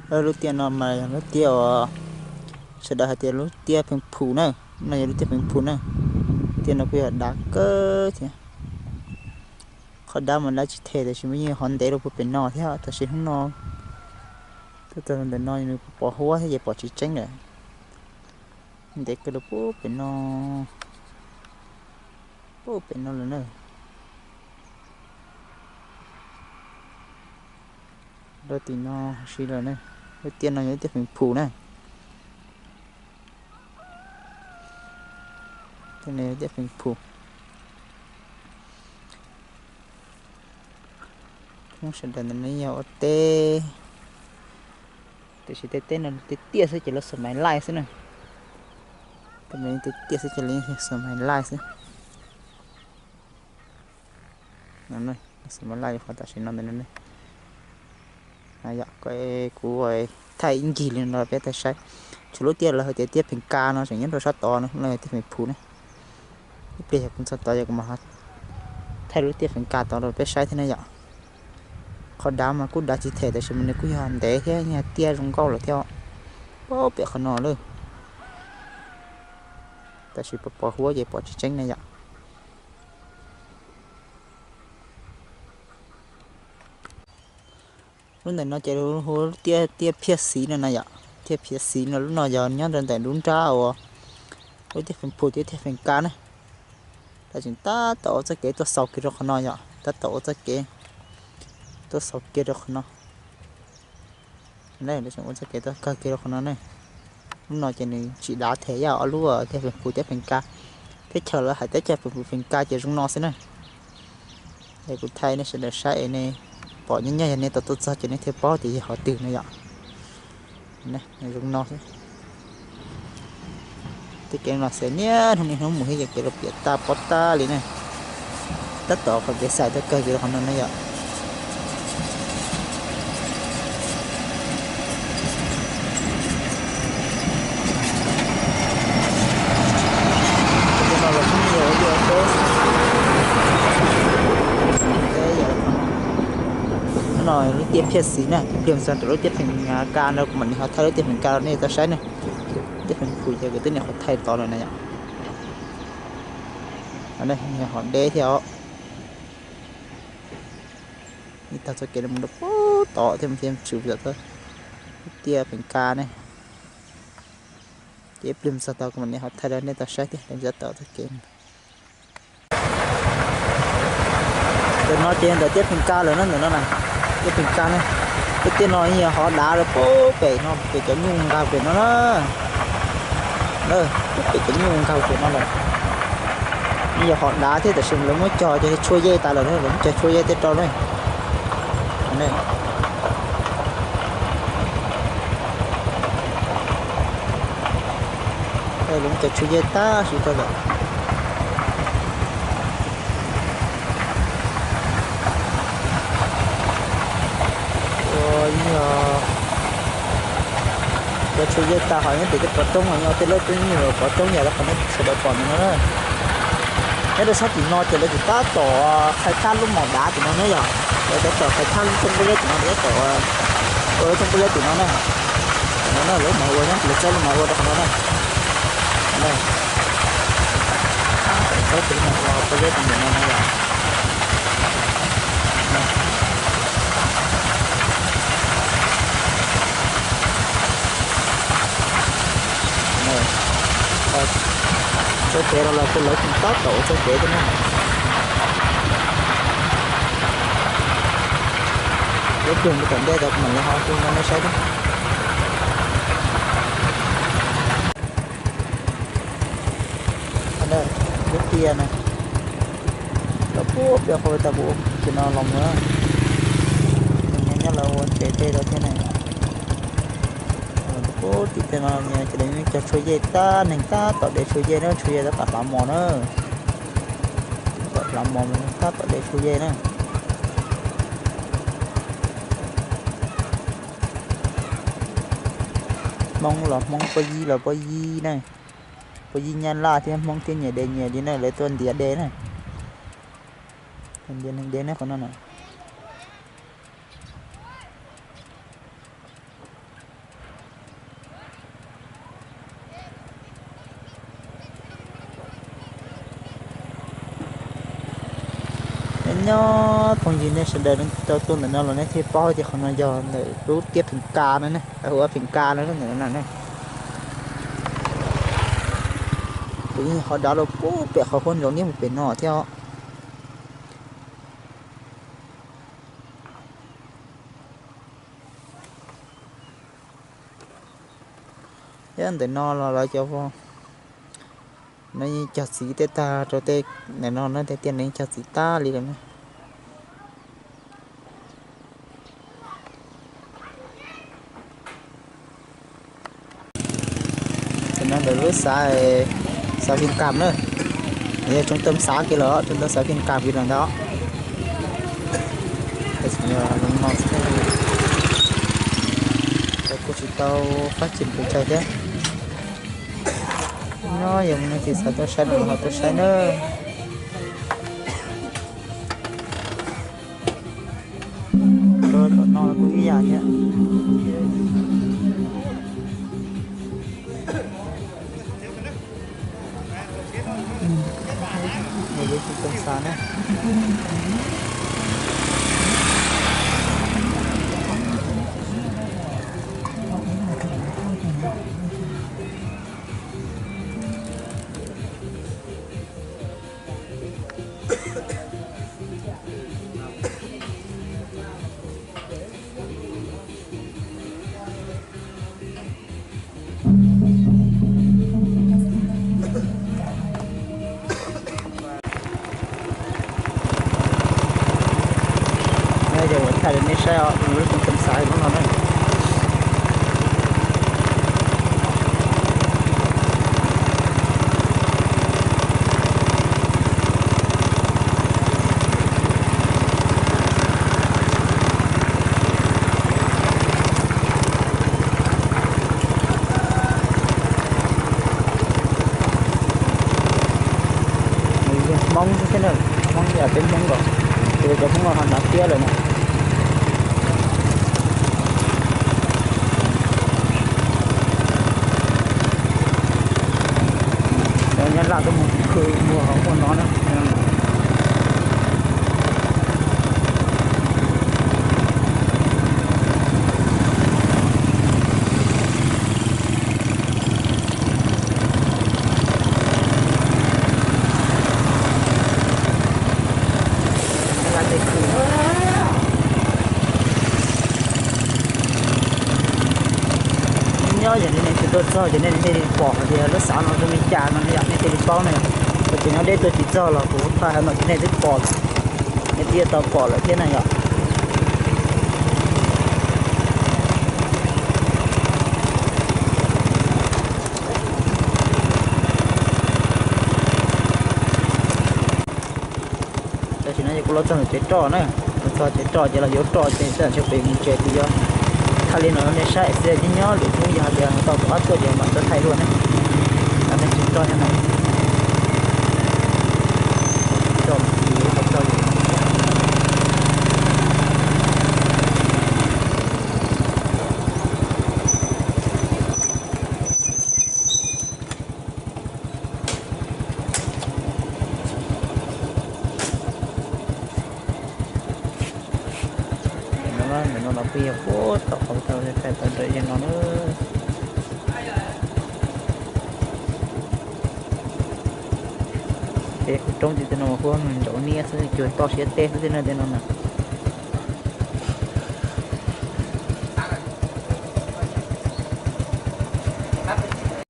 Lub tiaj no mas yog lub tiaj uas sawv daws hais tias lub tiaj Pheej Phum na. No yog lub tiaj Pheej Phum na. Tiaj no kuj yog dav kawg thiab. Qhov dav mas dav tsis them, tab sis mas yeej ho ntev rau puag pem no thiab. Tab sis hnub no tuaj txog ntawm no nws pos huab thiab ces pom tsis tseeb lawm. Ntev kawg rau puag pem no, puag pem no lawm na. Rau tim no si lawm na. Lub tiaj no yog lub tiaj Pheej Phum na. Tiaj Pheej Phum. Hmoob sawv daws ntawm no yog ua teb, tiam sis tej teb no tiaj tiaj xwb ces lawv xa maiv laij xwb na. Tej tiaj tiaj xwb ces lawv xa maiv laij xwb. Xa maiv laij qhov tam sim no ntawm no. Yog kuv thaij ib ncig li no rau peb tau saib. Tshuav lub tiaj lawv hais tias tiaj Pheej Ka no tseem nyob rau sab tod no, no yog tiaj Pheej Phum na. Ib pliag yog kuv txog tod yog kuv mam thaij lub tiaj Pheej Ka tod rau peb saib thiab na yom. Qhov dav mas kuj dav tsis them, tab sis mas nws kuj yog ntev thiab yog tiaj zoo nkauj lawm thiab. Puag pem qhov no lawm. Tab sis pos huab ces pom tsis tseeb na yom. Lub ntawm no ces hu tiaj, tiaj Phiaj Xiv no na yom. Tiaj Phiaj Xiv no lub no yog nyob rau ntawm lub nrab uas lub tiaj Pheej Phum thiab tiaj Pheej Ka na. Lawv tseem tab tom ua txoj kev tuaj xaus kiag rau qhov no yom, tab tom ua txoj kev tuaj xaus kiag rau qhov no. Lawv tseem ua txoj kev tuaj kawg kiag rau qhov no ne. Lub no ces nws tsis dav them ib yam ob lub tiaj Pheej Phum thiab Pheej Ka. Teb chaws lawv hais teb chaws Pheej Phum Pheej Ka ces zoo no xwb na. Es kuv thaij nej sawv daws saib es nej pom nyob nyob yog nej tau tuaj txog ces nej thiaj paub tias yog qhov twg no yom. Zoo no xwb. Tej kev no xwb niaj hnub niaj hnub mus thiab ces kev rau piam tag pob tag li ne. Tab tom qhov kev xais tuaj kawg kiag rau qhov no na yom. Lub no lub tiaj Phiaj Xiv na, ib pliag mus txog rau lub tiaj Pheej Ka no kuv mam li ho thaij lub tiaj Pheej Ka rau nej tau saib na. Tiaj Pheej Phum ces kuv twb niam qhuav thaij tod lawm na yom. Ho deb thiab os. Ib tag txoj kev mus rau puag tod thiab mus thiab tshwm txog lub tiaj Pheej Ka ne. Ces ib pliag mus txog tod kuv mam li ho thaij rau nej tau saib thiab, mus txog tod txoj kev. Ntawm no ces ntawm tiaj Pheej Ka lawm na, ntawm no na, tiaj Pheej Ka na. Lub tiaj no yog hov dav rau puag pem no, pem cov nyuj nkag pem no na. Puag pem cov nyuj nkag pem no lawm. Yog hov dav thiab tab sis lawv muab cog cov tshua yej tas lawm, lawv muab cog tshua yej tej rau na. Lawv muab cov tshua yej tab sis rau lawm. Ua yog cov tshua yej tas ho nyob pem tej pov roob, ho nyob tej lub roob nyuj pov roob yog lawv qhov nej sawv daws pom ntawm no na. Nyob rau sab tim no ces lawv tseem tab tom khai thác lub mos dav tim no na yom. Lawv tab tom khai thác lub rooj pob zeb tim no, tab tom ua lub rooj pob zeb tim no na. Tim no na, lawv mam ua, lawv txawb lub mam ua rau qhov no na. Txawb tus lub mam ua pob zeb tim no na yom. Txoj kev no los kuj lawv tseem tab tom ua txoj kev thiab na. Ib pliag mus tom ntej tod kuv mam li ho tso rau nej saib thiab. Lub tiaj na, lawv puag pem qhov tas kuv ua tsis no los mus, nyob lawv ua tsev tej rau thiab na. Puag tim tej no ces lawv cog tshua yej tab neeg tab tom de tshua yej na, tshua yej tab tom hlav mos na. Tab tom hlav mos, tab tom de tshua yej na. Hmoob los Hmoob, Pob Yib los Pob Yib na. Pob Yib Nyab Laj thiab Hmoob thiab nyias de nyias li na, lawv tuaj ntiav de na. Ntiav neeg de na qhov no na. Nyob phooj ywg nej sawv daws, nej tau tuaj ntawm no los nej thiaj paub tias qhov no yog ntawm lub tiaj Pheej Ka no ne, hu ua Pheej Ka no ntawm no ne. Kuv yeej ho dav rau pem qhov huab nraud niab mus pem no thiab os. Thiab ntawm no los lawv cov no yeej cog txiv tej tag rau tej, ntawm no no tej tiaj no yeej cog txiv tag li lawm na. Ces no ntawm lub xav, xav Pheej Ka na, yog tsoom tau xav kiag los tsoom tau xav Pheej Ka kiag los ntawd. Kuj tsis tau fab tsis pes tsawg thiab. No yog mus no ces xav tuaj saib no ho tuaj saib na. Tom no kuj ib yam thiab. Mus yuav tsis tau xav na. Yog ua thaij rau nej saib os, lub xyoo xav lub no na. Hmoob thiab na, Hmoob yam peb Hmoob nkaus, ces cov Hmoob no ho hnav tiab lawm na. Cov Nyab Laj tuaj mus khwv muag hauv muag no na. Nyob yog nej tsis tuaj txog ces nej thiaj li pom hais tias lub xav no zoo li cas no yom, nej thiaj li paub na. Ces nyob deb tuaj tsis txog los kuv thaij hauv no ces nej twb pom, nej twb yuav tau pom lawm thiab na yom. Tam sim no ces kuv los txog ntawm tsev roj na, los txog tsev roj ces los yuav roj ces sawv daws ntshe pem mus tsev, kuv yuav thaij li no rau nej saib xwb, nyob lwm hnub yog hais tias tau rov qab tuaj ces mam rov thaij dua na. Los nej tsev roj nyob no. Ntawm no los kuj yog puag tom qhov tau thaij tau nrog yawg no na. Tej kuj roob tim tej no kuj nrov niab xwb, cuag toj siab teb xwb tej no tej no na.